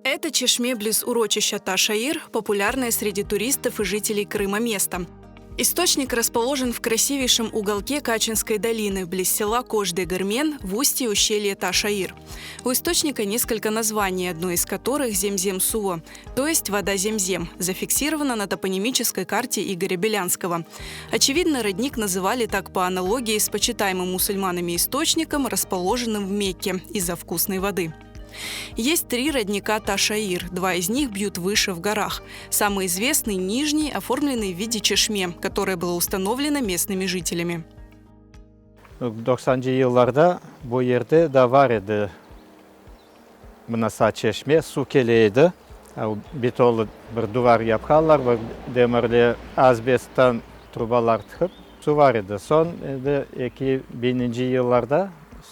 Это чешме близ урочища Ташаир, популярное среди туристов и жителей Крыма место. Источник расположен в красивейшем уголке Качинской долины, близ села Кожды-Гермен, в устье ущелья Ташаир. У источника несколько названий, одно из которых Земзем-Суо, то есть вода Земзем, зафиксировано на топонимической карте Игоря Белянского. Очевидно, родник называли так по аналогии с почитаемым мусульманами источником, расположенным в Мекке из-за вкусной воды. Есть три родника Ташаир, два из них бьют выше в горах. Самый известный – нижний, оформленный в виде чешме, которое было установлено местными жителями. 90-cı yıllarda bu yerde da bar edi mınasa çeşme, suv kele edi. Betonlı bir duvar yapqanlar, bir demirli asbesttan trubalar tıqıp, suv bar edi. Soñ endi 2000-nci yıllarda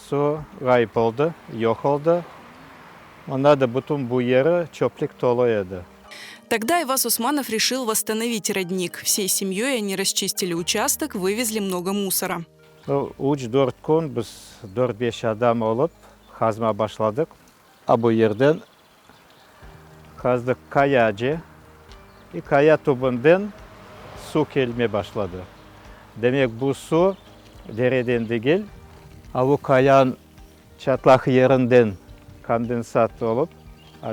suv ğayıp oldı, yoq oldı. Onda da bütün bu yeri çöplik tolu edi. Тогда Айваз Усманов решил восстановить родник. Всей семьей они расчистили участок, вывезли много мусора. 3-4 kün biz 4-5 adam olıp qazma başladıq. A bu yerden qazdıq qayace, i qaya tübünden suv kelme başladı. Demek, bu suv dereden degil, a bu qayanıñ çatlaq yerinden kondensat olıp,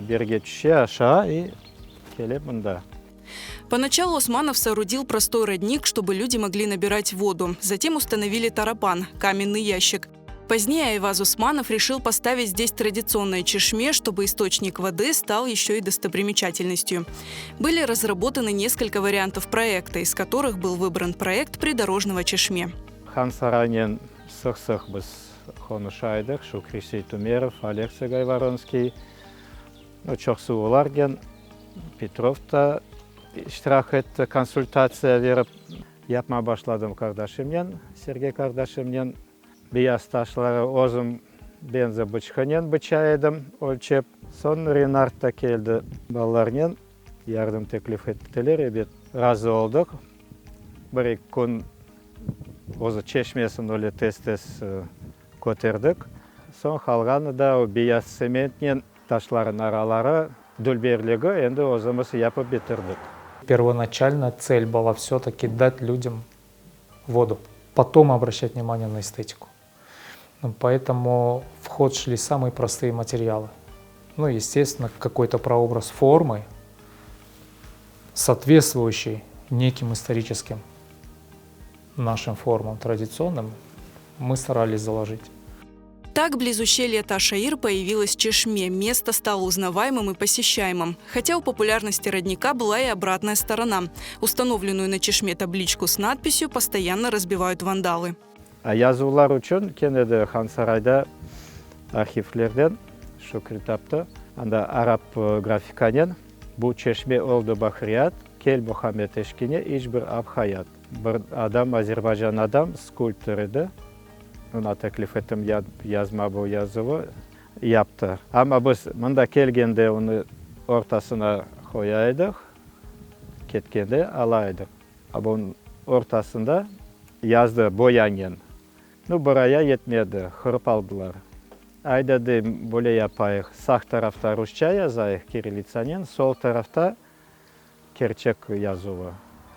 berge tüşe aşağı i kele mında. Поначалу Османов соорудил простой родник, чтобы люди могли набирать воду. Затем установили тарапан – каменный ящик. Позднее Айваз Усманов решил поставить здесь традиционное чешме, чтобы источник воды стал еще и достопримечательностью. Были разработаны несколько вариантов проекта, из которых был выбран проект придорожного чешме. Han Saraynen sıq-sıq biz qonuşa edik, Şukri Seytumerov, Олег Гайворонский, ну, çoqusı olarnen, Petrov da iştirak etti, konsultatsiya berip yapma başladım qardaşımnen, Sergey qardaşımnen. Beyaz taşları özüm benze bıçqınen bıça edim, ölçep. Soñ Renard da keldi balalarnen, yardım teklif ettiler, ebet, razı oldıq. 1-2 kün özü çeşmesin öyle tez-tez köterdik. Soñ qalğanı da o beyaz tsementnen taşların araları dülberligi endi özümiz yapıp bitirdik. Первоначально цель была все-таки дать людям воду, потом обращать внимание на эстетику. Ну, поэтому в ход шли самые простые материалы. Ну, естественно, какой-то прообраз формы, соответствующий неким историческим нашим формам традиционным, мы старались заложить. Так, близ ущелья Ташаир появилась Чешме. Место стало узнаваемым и посещаемым. Хотя у популярности родника была и обратная сторона. Установленную на Чешме табличку с надписью постоянно разбивают вандалы. A yazuvlar içün kene de Hansarayda arhivlerden Şükri taptı. Anda arap grafikanen bu çeşme oldı bahriyat, kel Muhammed eşkine iç bir ab hayat. Bir adam, Azerbaycan adam, skulptor edi. Oña teklif ettim yazma bu yazuvı yaptı. Amma biz mında kelgende onı ortasına qoya edik, ketkende ala edik. A bunıñ ortasında yazdı boyanen. Nu, bir aya yetmedi, qırıp aldılar. Ayda deyim, böyle yapayıq, sağ tarafta rusça yazayıq kirillitsanen, sol tarafta kerçek yazuvı.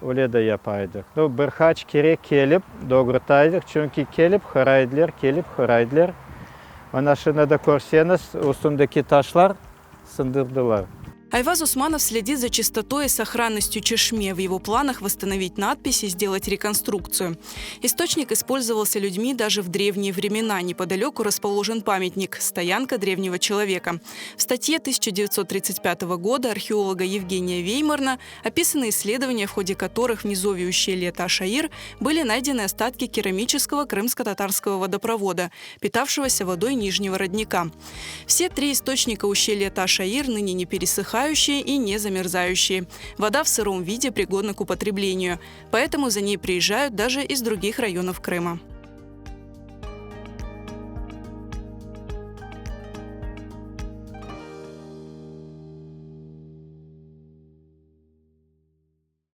Öyle de yapaydıq. Nu, bir qaç kere kelip doğrultaydıq, çünki kelip qıraydılar, kelip qıraydılar. Mana şunı da körseñiz, üstündeki taşlar sındırdılar. Айваз Усманов следит за чистотой и сохранностью Чешме. В его планах восстановить надписи и сделать реконструкцию. Источник использовался людьми даже в древние времена. Неподалеку расположен памятник – стоянка древнего человека. В статье 1935 года археолога Евгения Веймарна описаны исследования, в ходе которых в низовье ущелья Ташаир были найдены остатки керамического крымско-татарского водопровода, питавшегося водой нижнего родника. Все три источника ущелья Ташаир ныне не пересыхающие и не замерзающие. Вода в сыром виде пригодна к употреблению, поэтому за ней приезжают даже из других районов Крыма.